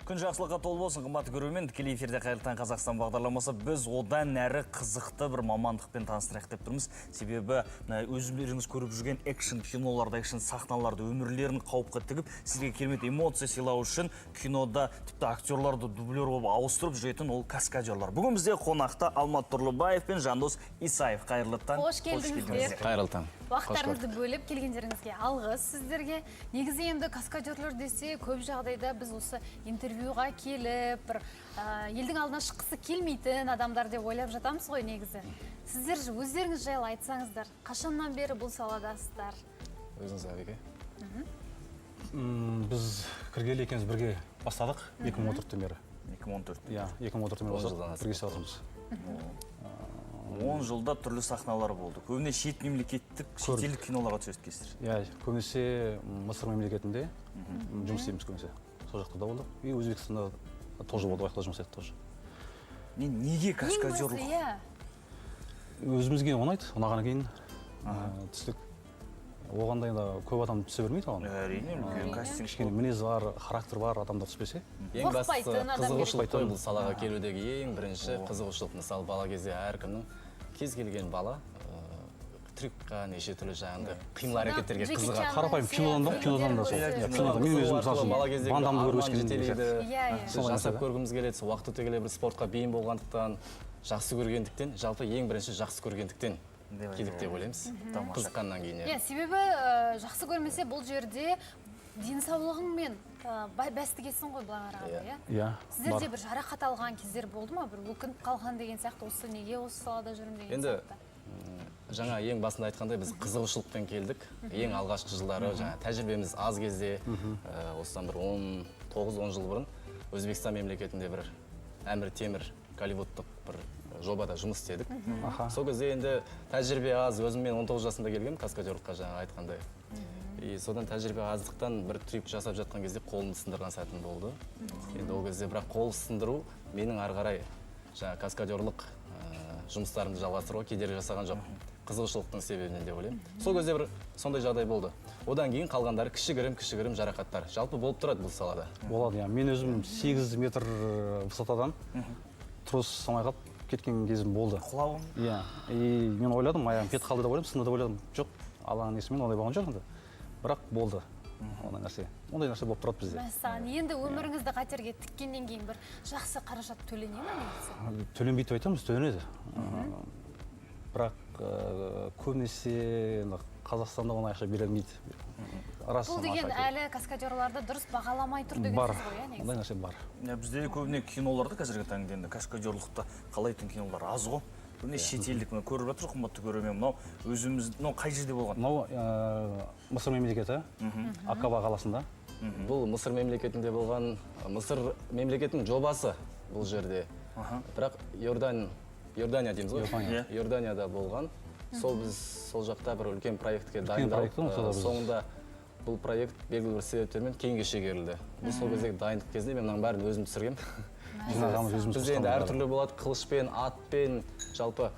Күн жақсылыққа толы болсын, қымбатты көрермен. Тікелей эфирде «Қайырлы таң, Қазақстан» бағдарламасы. Біз одан әрі қызықты бір мамандықпен таныстырайық деп тұрмыз. Себебі мына өздеріңіз көріп жүрген экшн киноларда, экшн сахналарды өмірлерін қауіпке тігіп, сізге керемет эмоция сыйлау үшін кинода тіпті актерларды дублер болып ауыстырып жүретін ол каскадерлар. Бүгін бізде қонақта Алмат Тұрлыбаев пен Жандос Исаев. Қайырлы таң. Қош келдіңіздер. Қайырлы таң. Уақыттарыңызды бөліп келгендеріңізге алғыс сіздерге. Негізі енді каскадерлер десе, көп жағдайда біз осы интервьюға келіп, бір елдің алдына шыққысы келмейтін адамдар деп ойлап жатамыз ғой негізі. Сіздер өздеріңіз жайлы айтсаңыздар, қашаннан бері бұл саладасыздар? Өзіңіз, Әбеке. Біз кіргелі екеуміз бірге бастадық 2014-тен бері. 2014. Иә, 2014-тен бері 10 бастадық. жылдан асып Бірге істеп жатырмыз. 10 жылда түрлі сахналар болды. Көбіне шет мемлекеттік, шетелдік киноларға түседі екенсіздер. Иә, көбінесе Мысыр мемлекетінде жұмыс істейміз көбінесе. Сол жақта да болдық. И Өзбекстанда тоже болдық, ол жақта жұмыс істедік тоже. Мен неге Ең басты, каскадерлық? иә. Өзімізге ұнайды, ұнағаннан кейін түстік. Оған да енді көп адам түсе бермейді оған. Әрине, үлкен кастинг. Кішкене мінезі бар, характер бар адамдар түспесе. Ең бастысы Қорықпайтын адам қызығушылық керек. қой, бұл салаға келудегі ең бірінші қызығушылық. Мысалы, бала кезде әркімнің, кез келген бала трюкқа, неше түрлі жаңағындай қимыл әрекеттерге Джеки қызығады. Чанның Қарапайым кинодан да, кинодан да сол. фильмдерін Иә, көрсе. кинодан. Мен өзім, мысалы үшін, Бала кездегі Ван Даммды көріп арман өскен деген жетелейді. сияқты. Иә, иә. Біз Солай жасап нәрсе да. көргіміз келеді. Сол уақыт өте келе бір спортқа бейім болғандықтан, жақсы көргендіктен, жалпы ең бірінші жақсы көргендіктен Деп келдік деп ойлаймыз. Тамаша. Қызыққаннан кейін, Иә, иә. себебі жақсы көрмесе, бұл жерде денсаулығыңмен бәстігесің ғой былай қарағанда, иә? Иә. Сіздерде Бар. бір жарақат алған кездер болды ма? Бір өкініп қалған деген сияқты, осы неге осы салада жүрмін деген Енді сияқты. жаңа ең басында айтқандай, біз қызығушылықпен келдік. Ең алғашқы жылдары, жаңа тәжірибеміз аз кезде, осыдан бір 19-10 жыл бұрын Өзбекстан мемлекетінде бір Әмір Темір голливудтық бір жобада жұмыс істедік. Сол кезде енді тәжірибе аз, өзім мен 19 жасымда келгенмін каскадерлыққа, жаңа айтқандай. И содан тәжірибе аздықтан бір трюк жасап жатқан кезде қолымды сындырған сәтім болды. Енді ол кезде бірақ қол сындыру менің ары қарай жаңа каскадерлық жұмыстарымды жалғастыруға кедергі жасаған жоқ. Қызығушылықтың себебінен деп ойлаймын. Сол кезде бір сондай жағдай болды. Одан кейін қалғандары кішігірім кішігірім жарақаттар. Жалпы болып тұрады бұл салада. Болады, иә. Мен өзім 8 метр высотадан трос ұстамай қалып кеткен кезім болды. Құлауым. Иә, и мен ойладым, аяғым кетіп қалды деп ойладым, сынды деп ойладым. Жоқ, Алланың несімен ондай болған жоқ енді. Бірақ болды ондай нәрсе. Ондай нәрсе болып тұрады бізде. Мәссаған, енді өміріңізді қатерге тіккеннен кейін бір жақсы қаражат төлене ме негізі? Төленбейді деп айтамыз, төленеді. Бірақ көбінесе енді Қазақстанда оңай ақша бере алмайды. Рас, Бұл соны деген ашық айту. әлі каскадерларды дұрыс бағаламай тұр деген Бар, сөз ғой, иә, негізі? ондай нәрсе бар. Иә, бізде көбіне киноларда қазіргі таңда енді каскадерлықты қалайтын кинолар аз ғой. Көбіне шетелдік, мына көріп жатыр қымбатты көрермен, мынау өзіміз, мынау қай жерде болған? Мынау Мысыр мемлекеті, Акаба қаласында. Бұл Мысыр мемлекетінде болған, Мысыр мемлекетінің жобасы бұл жерде. Бірақ Иордания дейміз ғой. Иордания. Иә. Иорданияда болған. Сол біз сол жақта бір үлкен проектке дайындалып, проект қой, сонда біз. соңында бұл проект белгілі бір себептермен кейінге шегерілді. Бұл сол кездегі дайындық кезінде мен мынаның бәрін өзім түсіргенмін. Жинағанбыз өзіміз. Бізде енді қосқан. Әртүрлі болады, қылышпен, атпен, жалпы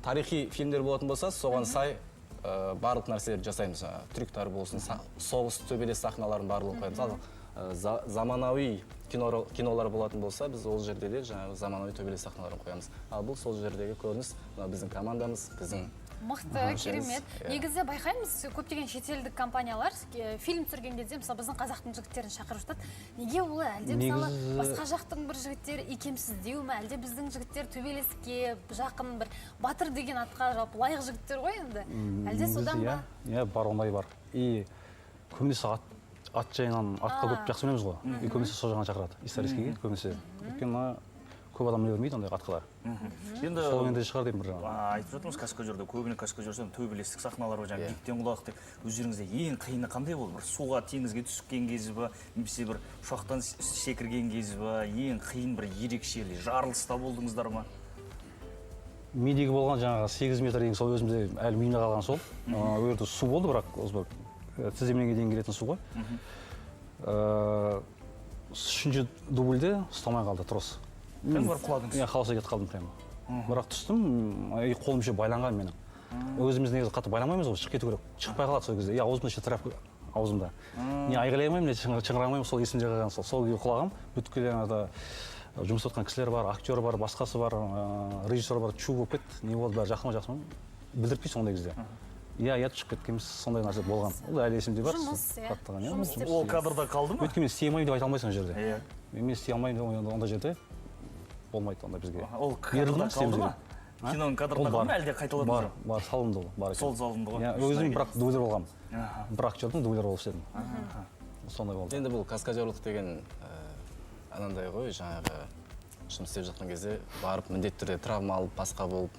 тарихи фильмдер болатын болса, соған сай барлық нәрселерді жасаймыз. Жаңағы трюктар болсын, соғыс, төбелес сахналарын барлығын қоямыз. Ал заманауи кинолар болатын болса, біз ол жерде де жаңағы заманауи төбелес сахналарын қоямыз. Ал бұл сол жердегі көрініс, мына біздің командамыз, біздің Мықты, керемет. Иә. Негізі байқаймыз, көптеген шетелдік компаниялар фильм түсірген кезде, мысалы, біздің қазақтың жігіттерін шақырып жатады. Неге олай? Әлде, мысалы, басқа жақтың бір жігіттері икемсіздеу ме, әлде біздің жігіттер төбелеске жақын, бір батыр деген атқа жалпы лайық жігіттер ғой енді, әлде Негізі содан ба? Иә, иә, бар, ондай бар. И көбінесе ат жайынан, атқа көп жақсы мінеміз ғой. И көбінесе сол жағынан шақырады, историческийге көбінесе. Өйткені көп адам міне бермейді ондай атқа да. Енді Сол енді шығар деймін бір жағынан. Айтып жатырмыз, каскадерде көбіне каскадер төбелестік сахналар бар, жаңағы биіктен құладық деп. Өздеріңізде ең қиыны қандай болды? Бір суға, теңізге түскен кезі ба, немесе бір ұшақтан секірген кезі ба, ең қиын бір ерекше или жарылыста болдыңыздар ма? Мендегі болған жаңағы 8 метр деген, сол өзімде әлі миымда қалған сол. Ол жерде су болды, бірақ осы бір тіземнен дейін келетін су ғой. Үшінші дубльде ұстамай қалды трос. Прям барып құладыңыз? Иә, қаласа кетіп қалдым прямо. Бірақ түстім, и қолым еще байланған менің. Өзіміз негізі қатты байламаймыз ғой, шығып кету керек. Шықпай қалады сол кезде. И аузымда еще тряпка. аузымда. Не айғайлай алмаймын, не шыңғыра алмаймын, сол есімде қалған сол. Сол күйі құлағам. Бүткіл ана жұмыс істеп кісілер бар, актер бар, басқасы бар, режиссер бар, чу болып кетті. Не болды, бәрі жақсы ма, жақсы ма? Білдіртпейсің ондай кезде. Иә, ұят шығып кеткенбіз, сондай нәрсе болған. Ол әлі есімде бар. Жұмыс, иә. Қатты иә, Жұмыс істеп Ол кадрда қалды ма? Өйткені мен істей алмаймын деп айта алмайсың ол жерде. Иә. Мен істей алмаймын деп ондай жерде болмайды онда бізге. Ол Берілді кадрда ма, істеуіміз қалды ма? керек. Киноның кадрында Ол қалды бар. ма, әлде қайталадыңыз Бар, ба? бар, салынды ол, бар екен. Сол салынды ғой. Иә, өзім бірақ дублер болғанмын. Бір актердің дублері болып істедім. Сондай болды. Енді бұл каскадерлық деген анандай ғой, жаңағы жұмыс істеп жатқан кезде барып міндетті түрде травма алып, басқа болып,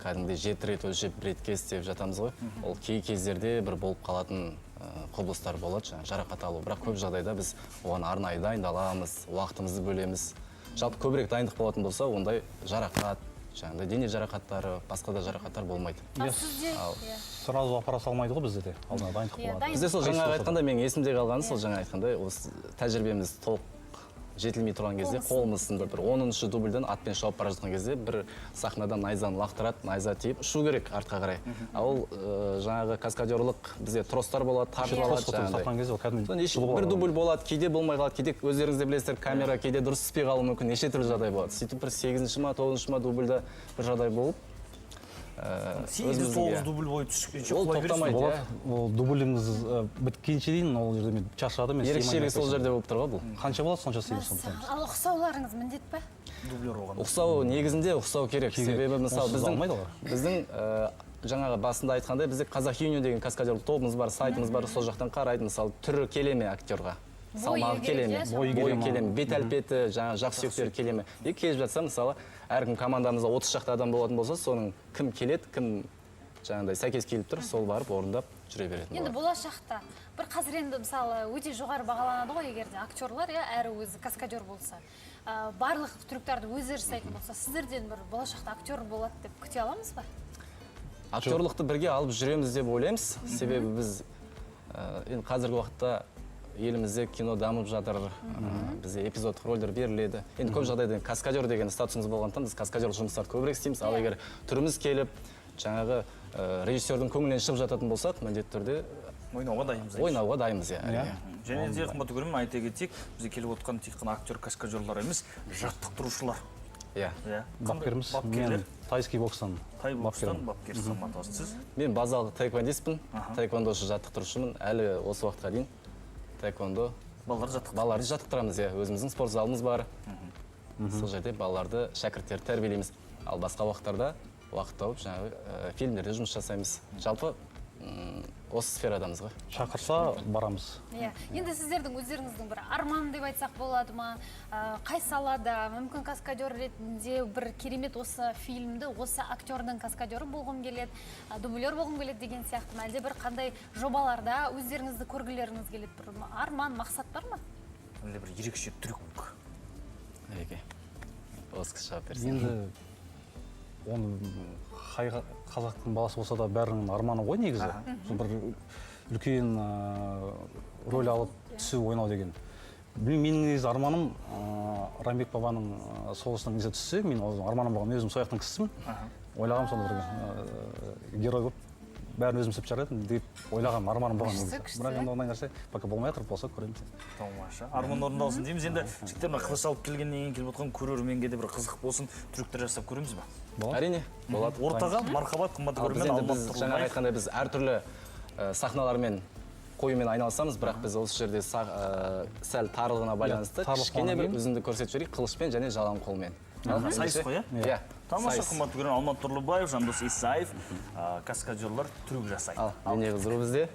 кәдімгідей 7 рет өлшеп, бір рет кес деп жатамыз ғой. Ол кей кездерде бір болып қалатын құбылыстар болады, жаңағы жарақат алу. Бірақ көп жағдайда біз оған арнайы дайындаламыз, уақытымызды бөлеміз. Жалпы көбірек дайындық болатын болса, ондай жарақат, жаңағыдай дене жарақаттары, басқа да жарақаттар болмайды. Ал сізде иә. Сразу апара салмайды ғой бізде де. Алдына дайындық Иә, болады. дайындық. Бізде сол Қайсы жаңағы болса да. айтқандай, менің есімде қалғаны сол жаңа айтқандай, осы тәжірибеміз толық жетілмей тұрған кезде Қолымыз қолымыз сынды. Бір 10-шы дубльден атпен шауып бара жатқан кезде бір сахнада найзаны лақтырады, найза тиіп ұшу керек артқа қарай. А ол жаңағы каскадерлық бізде тростар болады, тартып Трос алады қотыр жаңағыдай. тартқан кезде ол кәдімгі Соны жұлып бір алады. дубль болады, кейде болмай қалады, кейде өздеріңіз де білесіздер, камера кейде дұрыс түспей қалуы мүмкін, неше түрлі жағдай болады. Сөйтіп бір 8-ші ма, 9-шы ма дубльда бір жағдай болып, 8, өзіміздің, 9 иә. дубль бойы түскенше Ол құлай бересің. тоқтамайды. Болады. Ол дубліміз біткенше дейін ол жерде мен шаршадым, мен істей Ерекшелігі сол алмаймын. жерде болып тұр ғой бұл. Қанша болады, сонша істейміз сондықтан. Ал ұқсауларыңыз міндет пе? Дублер болған. Ұқсау негізінде ұқсау керек. Керек. Себебі мысалы Онсыз біздің алмайды олар. біздің жаңағы басында айтқандай, бізде Қазақ Юнион деген каскадерлік тобымыз бар, сайтымыз бар, сол жақтан қарайды, мысалы түрі келе ме актерға, салмағы керек, келе ме, иә, Бойы бойы келе ме? келе ме, бет әлпеті, жаңағы жақ сүйектері келе ме. И келіп жатса, мысалы, әркім командамызда 30 шақты адам болатын болса, соның кім келеді, кім жаңағыдай сәйкес келіп тұр, сол барып орындап жүре беретін Енді болады. болашақта бір қазір енді мысалы өте жоғары бағаланады ғой, егер де актерлар, иә, әрі өзі каскадер болса, барлық трюктарды өздері жасайтын болса, сіздерден бір болашақта актер болады деп күте аламыз ба? Актерлықты бірге алып жүреміз деп ойлаймыз. Себебі біз енді қазіргі уақытта елімізде кино дамып жатыр, бізде эпизодтық рольдер беріледі. Енді көп жағдайда каскадер деген статусымыз болғандықтан біз каскадерлік жұмыстарды көбірек істейміз. Ал егер түріміз келіп, жаңағы режиссердің көңілінен шығып жататын болсақ, міндетті түрде Ойнауға дайынбыз. ойнауға дайынбыз, иә, әрине. Және де қымбатты көрермен, айта кетейік, бізге келіп отқан тек қана актер каскадерлар емес, жаттықтырушылар. Иә. Иә. Бапкеріміз. Бапкерлер. Мен тайский бокстан. Тай бокстан бапкермін. бапкер Самат, сіз? Мен базалық таэквондистпін, таэквондошы жаттықтырушымын. Әлі осы уақытқа дейін таэквондо Балалар жаттықтырады. Балаларды жаттықтырамыз, иә. Өзіміздің спорт залымыз бар. Сол жерде балаларды, шәкірттерді тәрбиелейміз. Ал басқа уақыттарда уақыт тауып жаңағы фильмдерде жұмыс жасаймыз. Жалпы осы сферадамыз ғой. Шақырса барамыз. Иә. Енді сіздердің өздеріңіздің бір арман деп айтсақ болады ма? Қай салада мүмкін каскадер ретінде бір керемет осы фильмді, осы актердің каскадері болғым келеді, дублер болғым келеді деген сияқты ма? Әлде бір қандай жобаларда өздеріңізді көргілеріңіз келеді? Бір арман, мақсат бар ма? Әлде бір ерекше трюк? Әреке, осы кісі жауап берсін. Енді оны қай қазақтың баласы болса да бәрінің арманы ғой негізі. Сол бір үлкен роль алып түсіп ойнау деген. Білмеймін, менің негізі арманым Райымбек бабаның соғысының несі түссе, мен ол арманым болған. Мен өзім сол жақтың кісісімін. Ойлағанмын сонда бір герой болып бәрін өзім істеп шығар едім деп ойлағанмын, арманым болған Күшті, негізі. күшті. Бірақ енді ондай нәрсе пока болмай жатыр, болса көреміз. Тамаша. Арман орындалсын дейміз. Енді жігіттер, мына қылыш алып келгеннен кейін келіп отқан көрерменге де бір қызық болсын, трюктер жасап көреміз ба? Болады. Әрине, болады. Ортаға мархабат, қымбатты Ал біз көрермен, енді Алмат біз жаңағы Тұрлыбаев. айтқандай, біз әртүрлі сахналармен қоюмен айналысамыз, бірақ біз осы жерде сәл тарлығына байланысты тарлық кішкене бір болғаннан кейін. үзінді көрсетіп жіберейік, қылышпен және жалаң қолмен. Ал Сайыс ендеше- қой, иә? Иә. Тамаша, сайыс. қымбатты көрермен, Алмат Тұрлыбаев, Жандос Исаев, каскадерлар трюк жасайды. Ал, дене қыздыру бізде.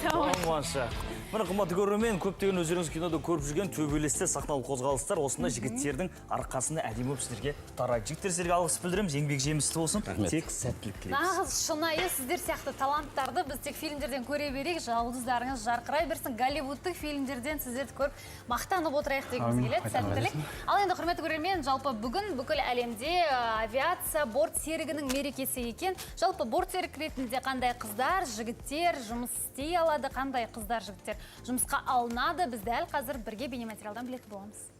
Тамаша. Міне, қымбатты көрермен, көптеген өздеріңіз кинода көріп жүрген төбелестер, сахналық қозғалыстар осындай жігіттердің арқасында әдемі болып сіздерге тарайды. Жігіттер, сіздерге алғыс білдіреміз, еңбек жемісті болсын. Рахмет. Тек сәттілік тілейміз. Нағыз шынайы сіздер сияқты таланттарды біз тек фильмдерден көре берейік, жұлдыздарыңыз жарқырай берсін. Голливудтық фильмдерден сіздерді көріп мақтанып отырайық дегіміз Әумин. келеді. Айтқан Сәттілік. Ал енді, құрметті көрермен, жалпы бүгін бүкіл әлемде авиация борт серігінің мерекесі екен. Жалпы борт серік ретінде қандай қыздар, жігіттер жұмыс істей алады, қандай қыздар, жігіттер жұмысқа алынады, біз дәл қазір бірге бейнематериалдан білетін боламыз.